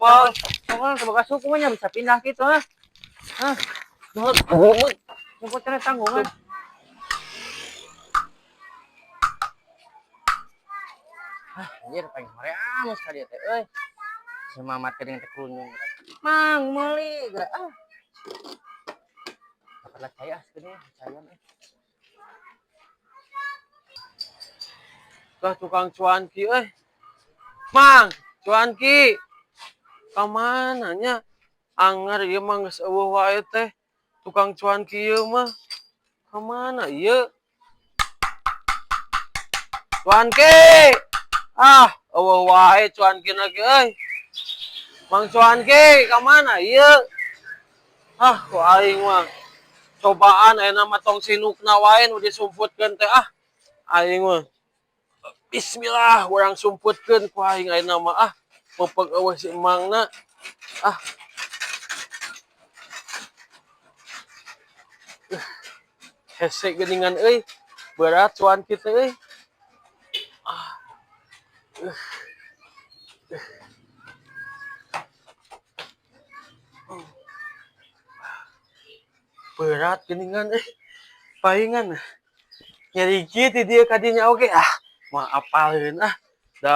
Apa? Tanggungan teu boga suku nya bisa pindah gitu ah. Hah? Nyumputkeun tanggungan. Ah, anjir paling hoream ka dieu teh euy. Si Mamat geuning teh krunyung. Mang meuli geura ah. Dapatlah cai ah sebenarnya, caian eh. Lah tukang cuanki euy. Mang, cuanki. Ka mana nya? Anger ieu mah geus eueuh wae teh. Tukang cuanki ieu mah. Ka mana ieu? Cuanki. Ah, eueuh wae cuanki na ge euy. Mang cuanki, ka mana ieu? Ah, ku aing mah. Cobaan ayeuna mah tong sinukna wae nu disumputkeun teh ah. Aing mah. Bismillah, urang sumputkeun ku aing ayeuna mah ah. Pepek eueuh si emangna. Ah. Hese geuningan euy. Berat cuan kitu euy. Ah. Berat geuningan euy. Palingan nyeri kieu ti dieu ka dinya oge ah. Mah apaleun ah. Da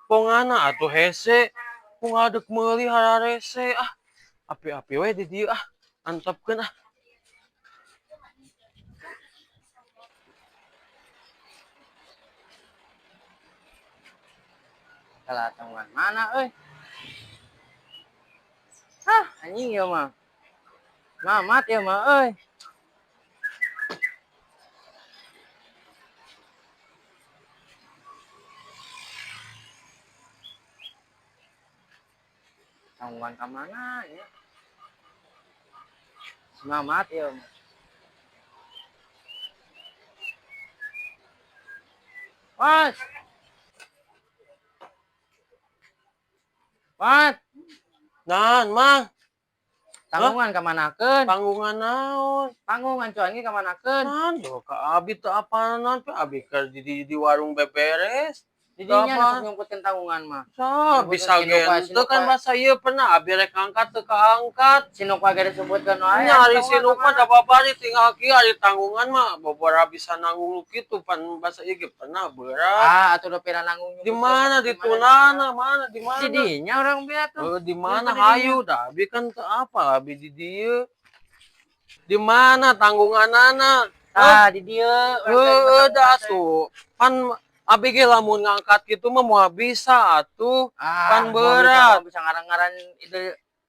pongana atuh hese. Ku ngadeg meuli hararese ah. Api-api we di dieu ah. Antepkeun ah. Salah tanggungan mana euy? Hah, anjing ieu mah. Mamat ieu mah euy. Tanggungan ka mana ya? Si Mamat ieu mah. Mas. Mas, Naon, Mang? tanggungan ka manakeun? Tanggungan naon? Tanggungan cuan ge ka manakeun? Naon yo ka abi teu apal naon pe abi keur di warung beberes. Di dinya Apa? sok nyumputkeun tanggungan mah. So, bisa Nyumputkeun ge sinuk henteu kan basa ieu pernah abi rek angkat teu kaangkat. Sinuk wae ge disumputkeun wae. Nya ari Tanggungan sinuk ka mah mana? da babari tinggal kieu ari tanggungan mah bobora bisa nanggung nu kitu pan basa ieu ge pernah berat. Ah, atuh da pira nanggung Di mana di tunana mana di mana? Di dinya urang bea tuh. Eh, di mana Di mana hayu da abi kan teu apal abi di dieu. Di mana tanggunganana? Ah, di dieu. Heeh, da atuh. Pan abi ge lamun ngangkat kitu mah moal bisa atuh. Ah, pan berat. Bisa, bisa ngarang-ngaran itu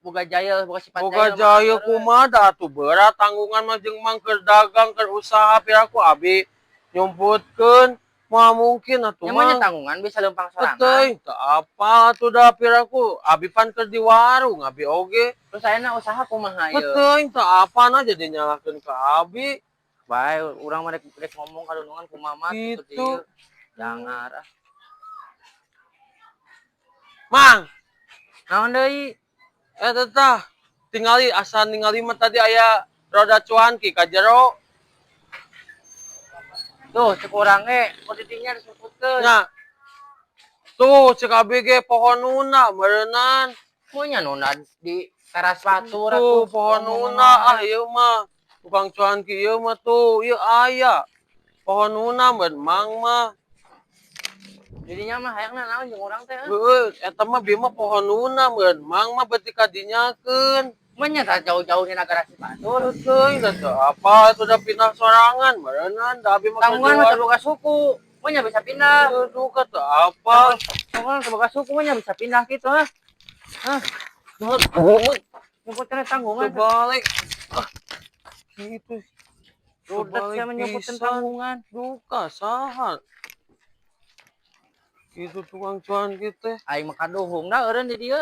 boga jaya, boga sifat Boga jaya. jaya kumaha da atuh berat tanggungan mah jeung mang keur dagang keur usaha piraku abi nyumputkeun moal mungkin atuh Namanya mah. tanggungan bisa lempang sorangan. Teuing teu apal atuh da piraku abi pan keur di warung abi oge. Terus ayeuna usaha kumaha ieu? Teuing teu apana jadi nyalahkeun ka abi. Bae urang mah rek rek ngomong kadunungan ku Mamat Gitu. dieu. Jangar ah. Mang, Naon deui? eta tah tingali asa ningali mah tadi aya roda cuanki ka jero. Tuh, cek urang ge ku di dinya disumputkeun. Nya. Tuh cek abi ge pohon nuna meureunnan. Monya nuna di teras batur Tuh atuh. pohon nuna ah ieu mah. Tukang cuanki ieu mah tuh ieu aya. Pohon nuna meureun mang mah. Didinya mah hayangna naon jeung urang teh. Heueuh, eta mah bieu mah pohon nuna meureun mang mah beuti kadinyakeun. Menya tah jauh-jauh dina garasi batur. Teuing da teu apa atuh da pindah sorangan meureunnan da abi mah keur Tanggungan di mah teu warung. boga suku. Menya bisa pindah. Duka teu apa. Tanggungan teu boga suku menya bisa pindah gitu ah. Hah, nyumputkeun tanggungan. Terbalik. Ah, gitu. Rudet Terbalik sia menyumputkeun pisan. tanggungan. Duka saha. Gitu tukang cuan gitu. Aing mah kaduhung da eureun di dieu.